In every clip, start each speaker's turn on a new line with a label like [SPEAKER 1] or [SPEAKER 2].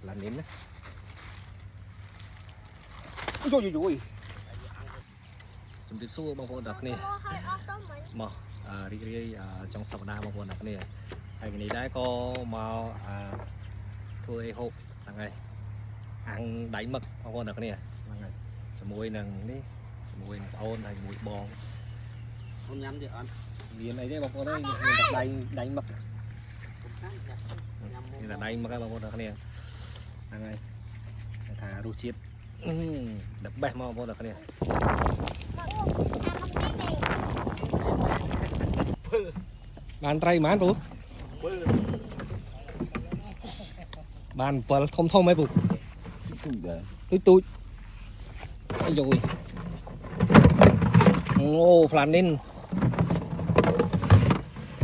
[SPEAKER 1] ឡានីនណាអូយយយយជំរាបសួរបងប្អូនទាំងគ្នា
[SPEAKER 2] ហើយអស់ទៅមិញ
[SPEAKER 1] មករីករាយចុងសប្តាហ៍បងប្អូនទាំងគ្នាហើយថ្ងៃនេះដែរក៏មកធ្វើអីហូបហ្នឹងហើយអាំងដៃមឹកបងប្អូនទាំងគ្នាហ្នឹងហើយជាមួយនឹងនេះជាមួយនឹងប្អូនហើយជាមួយបង
[SPEAKER 3] អូនញ៉ាំទៀតអត់
[SPEAKER 1] មានអីទេបងប្អូនអើយមានតែដៃដៃមឹក
[SPEAKER 3] ញ៉ាំ
[SPEAKER 1] មានតែដៃមឹកហើយបងប្អូនទាំងគ្នាហ្នឹងហើយគេថារសជាតិ the best មកបងប្អូនទាំងគ្នា
[SPEAKER 2] មកអាមកនេះ
[SPEAKER 1] បានត្រីប៉ុន្មានពូបាន7ធំធំហីពូ
[SPEAKER 3] ទូដែរ
[SPEAKER 1] ទូចទូចអាយយអូផ្លានីន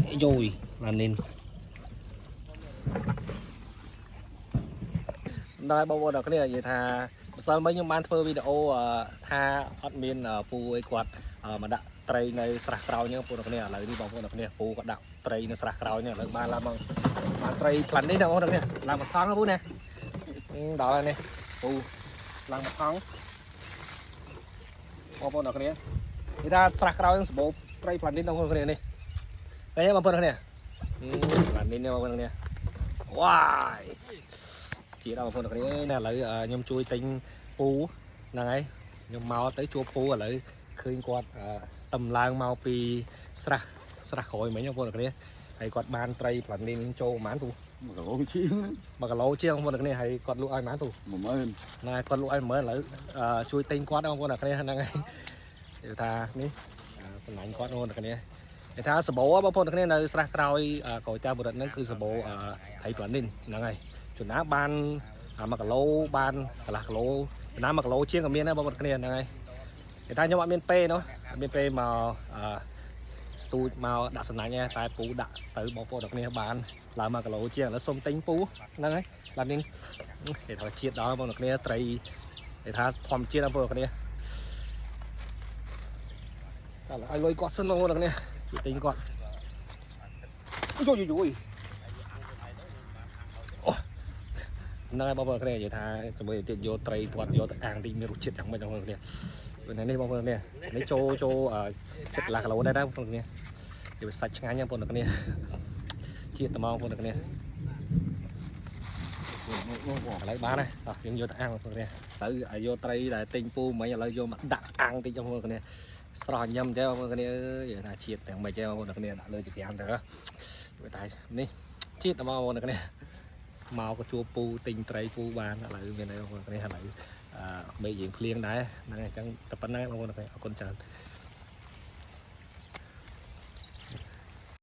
[SPEAKER 1] អាយយផ្លានីនដល់បងប្អូនដល់គ្នានិយាយថាម្សិលមិញខ្ញុំបានធ្វើវីដេអូថាអត់មានពូអីគាត់មកដាក់ត្រីនៅស្រះក្រោយហ្នឹងបងប្អូនដល់គ្នាឥឡូវនេះបងប្អូនដល់គ្នាពូគាត់ដាក់ត្រីនៅស្រះក្រោយហ្នឹងឥឡូវបានឡើងមកបានត្រីផ្លានីនណាបងប្អូនដល់គ្នាឡើងមកថងណាពូណាដល់ហើយនេះពូឡើងមកថងបងប្អូនដល់គ្នានិយាយថាស្រះក្រោយហ្នឹងសម្បូរត្រីផ្លានីនបងប្អូនគ្នានេះឃើញទេបងប្អូនដល់គ្នាផ្លានីននេះបងប្អូនដល់គ្នាវ៉ាយ ជាដល់បងប្អូនទាំងគ្នាណាឥឡូវខ្ញុំជួយទិញពូហ្នឹងហើយខ្ញុំមកទៅជួបពូឥឡូវឃើញគាត់តំឡើងមកពីស្រះស្រះក្រោយមិញបងប្អូនទាំងគ្នាហើយគាត់បានត្រីផ្លានីនចូលប្រហែលពូ
[SPEAKER 3] 1គីឡូជាង
[SPEAKER 1] 1គីឡូជាងបងប្អូនទាំងគ្នាហើយគាត់លក់ឲ្យប្រហែលពូ
[SPEAKER 3] 10000
[SPEAKER 1] ហ្នឹងហើយគាត់លក់ឲ្យ10000ឥឡូវជួយទិញគាត់បងប្អូនទាំងគ្នាហ្នឹងហើយនិយាយថានេះសម្លាញ់គាត់បងប្អូនទាំងគ្នាគេថាសបោបងប្អូនទាំងគ្នានៅស្រះក្រោយក្រោយតាបុរិតហ្នឹងគឺសបោត្រីផ្លានីនហ្នឹងហើយចំណាបាន1គីឡូបានកន្លះគីឡូចំណា1គីឡូជាងក៏មានដែរបងប្អូនគ្នាហ្នឹងហើយគេថាខ្ញុំអត់មានពេលនោះអត់មានពេលមកអឺស្ទូចមកដាក់សំណាញ់ទេតែពូដាក់ទៅបងប្អូនទាំងគ្នាបានឡើង1គីឡូជាងឥឡូវសុំទិញពូហ្នឹងហើយបាទនេះគេថាជាតិដល់បងប្អូនគ្នាត្រីគេថាធម្មជាតិបងប្អូនគ្នាតែឲ្យលុយគាត់សិនបងប្អូនគ្នាជួយទិញគាត់អូយយយយ ហ្នឹងហើយបងប្អូនគ្នានិយាយថាជាមួយទៀតយកត្រីគាត់យកទៅអាំងតិចមានរសជាតិយ៉ាងម៉េចបងប្អូនគ្នាពេលនេះបងប្អូនគ្នានេះចូលចូលចិត្តកន្លះគីឡូដែរបងប្អូនគ្នានិយាយសាច់ឆ្ងាញ់បងប្អូនគ្នាជាតិត្មងបងប្អូនគ្នាឥឡូវបានហើយតោះយើងយកទៅអាំងបងប្អូនគ្នាទៅឲ្យយកត្រីដែលទិញពូមិញឥឡូវយកមកដាក់អាំងតិចបងប្អូនគ្នាស្រស់ញ៉ាំចេះបងប្អូនគ្នាអើយនិយាយថាជាតិទាំងម៉េចចេះបងប្អូនគ្នាដាក់លើជា5ទៅតែនេះជាតិត្មងបងប្អូនគ្នា មកក៏ជួបពូទិញត្រីពូបានឥឡូវមានអីបងប្អូនគ្នាឥឡូវអឺមេឃយើងភ្លៀងដែរហ្នឹងហើយអញ្ចឹងតែប៉ុណ្្នឹងបងប្អូនគ្នាអរគុណច្រើន។